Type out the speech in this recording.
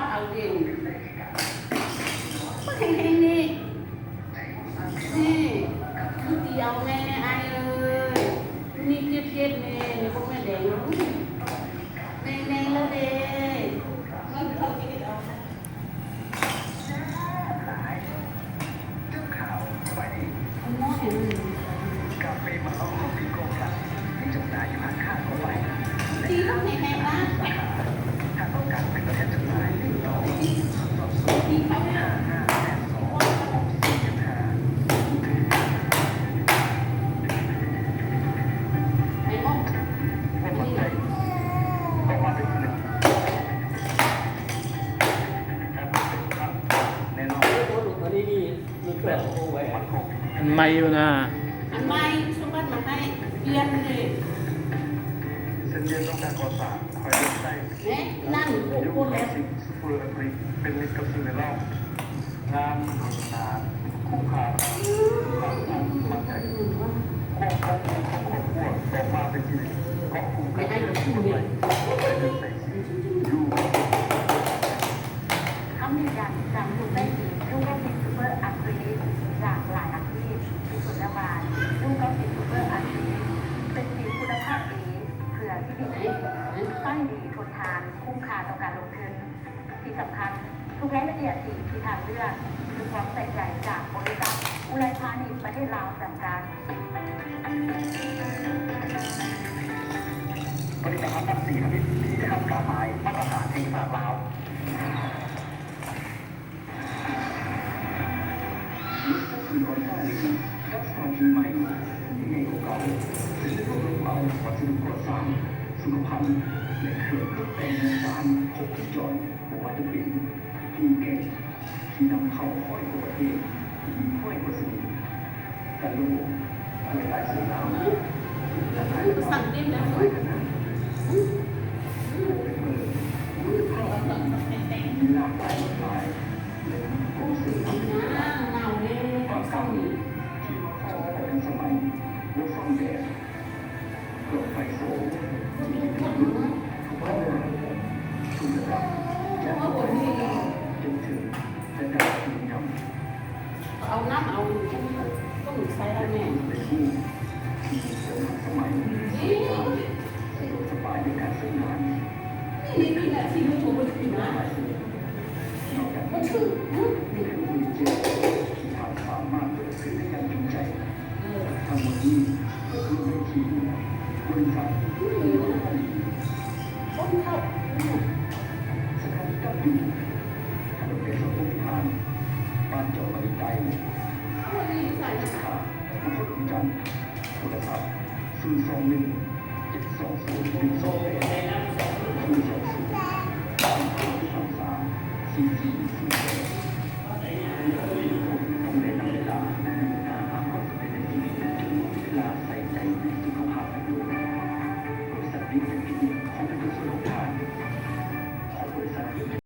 ເອົາເດັ່ງ ເບິ່ງແຮງໆ ນີ້ ນີ້ ຄືຕີເອົາແມ່ອ້າຍເອີຍ ນີ້ເຈັບໆ ແມ່ ນີ້ບໍ່ແມ່ນແດງແລ້ວ ແດງໆ ແລ້ວເດ້ ເອົາ ເອົາ ເອົາ ເອົາ. ອັນໃໝ່ຢູ່ນາ ອັນໃໝ່ສົມບັດມາໃຫ້ປ່ຽນເດ້ ເສັ້ນເລື່ອງຂອງການກໍ່ສ້າງ ແມ່ນ ນັ້ນ ໂອ້ໂຫ ແລ້ວ ເປັນມິດກັບສິ່ງແວດລ້ອມ ງາມ ຄຸ້ມຄ່າ ຄວາມພາກພູມໃຈ ຄວາມອົບອຸ່ນຂອງຄອບຄົວ ອອກມາເປັນທີ່ເກາະກຸ່ມກັນ ເປັນຜູ້ໃດ ໃນເລື່ອງໃຊ້ຊີວິດຢູ່ ຄຳຢືນຢັນຈາກກຸ່ມໃກ້ຊິດ ຢູເກົ້າສິບ ຊຸບເປີ ອັດສະລີ ຈາກຫຼາຍອາຊີບ ທີ່ສຸດແລ້ວວ່າ ຢູເກົ້າສິບ ຊຸບເປີ ອັດສະລີ ເປັນສີຄຸນນະພາບດີ ເພື່ອຊີວິດທີ່ດີ ໄຟດີ ທົນທານ ຄຸ້ມຄ່າຕໍ່ການລົງທຶນ. ທີ່ສຳຄັນ, ທຸກລາຍລະອຽດສີທີ່ທ່ານເລືອກ ຄືຄວາມໃສ່ໃຈຈາກບໍລິສັດ ອຸໄລພານິດ ປະເທດລາວ ຈຳກັດ. ຜະລິດຕະພັນນ້ຳສີທຳອິດ ທີ່ໄດ້ຮັບການໝາຍມາດຕະຖານແຫ່ງຊາດລາວ. ລົດຈັກຂຶ້ນຮອນດ້ານນີ້ ກັບສະຖານທີ່ໃໝ່ ທີ່ໃຫຍ່ກວ່າເກົ່າ ເຊິ່ງໄດ້ລວບລວມເອົາວັດສະດຸກໍ່ສ້າງ, ສຸຂະພັນ ແລະ ເຄື່ອງຕົກແຕ່ງເຮືອນຊານຄົບວົງຈອນ ບໍ່ວ່າຈະເປັນ ປູແກະ ທີ່ນຳເຂົ້າຮ້ອຍກວ່າປະເທດ ອີກຮ້ອຍກວ່າຊະນິດ, ກະໂຫຼກ ລວດລາຍສວຍງາມ ລະນາຍ ສັງເກດແລ້ວ ລາຍຂະໜາດ, ໂປເປເປີ ເວີດພາວ ມີຫຼາກຫຼາຍລວດລາຍ ແລະ ກອງເສີມ ປາກກາ ທີ່ມີຄວາມທັນສະໄໝ ແລະ ສ້າງແບບ ເພື່ອໄຟໂຊ ທີ່ມີຄຸນລຸດ ທຸກຂັ້ນໜ້າ ທຸກລະດັບ ຈາກລະດັບທຳມະດາ ຈົນເຖິງລະດັບພຣີມຽມ. ເອົານ້ຳເອົາ ຕ້ອງໃສ່ລະແມ່ນ ເປັນຮູບທີ່ມີຄວາມທັນສະໄໝ ສວຍງາມ ສະດວກສະບາຍໃນການໃຊ້ງານ. ນີ້ ນີ້ແຫຼະທີ່ມັນຖືກ ມັນຖືກນະ ນອກຈາກນີ້ ຍັງມີເຄື່ອງເຟອເຈີທີ່ທ່ານສາມາດເລືອກຊື້ໄດ້ຢ່າງຈຸໃຈ. ເອີ ທັງໝົດນີ້ກໍຄືເວທີບໍລິສັດ ອືມ ສະຖານີຕັ້ງຢູ່ຖະໜົນໄກສອນພົມພິທານ ບ້ານຈອມມະນີໃຕ້ ເຂດຫ້າ ນະຄອນຫຼວງວຽງຈັນ. ໂທລະສັບ ສູນສອງໜຶ່ງ ເຈັດສອງສູນ ໜຶ່ງສອງແປດ ສູນສອງສູນ ສາມຫ້າສາມສາມ ສີ່ສີ່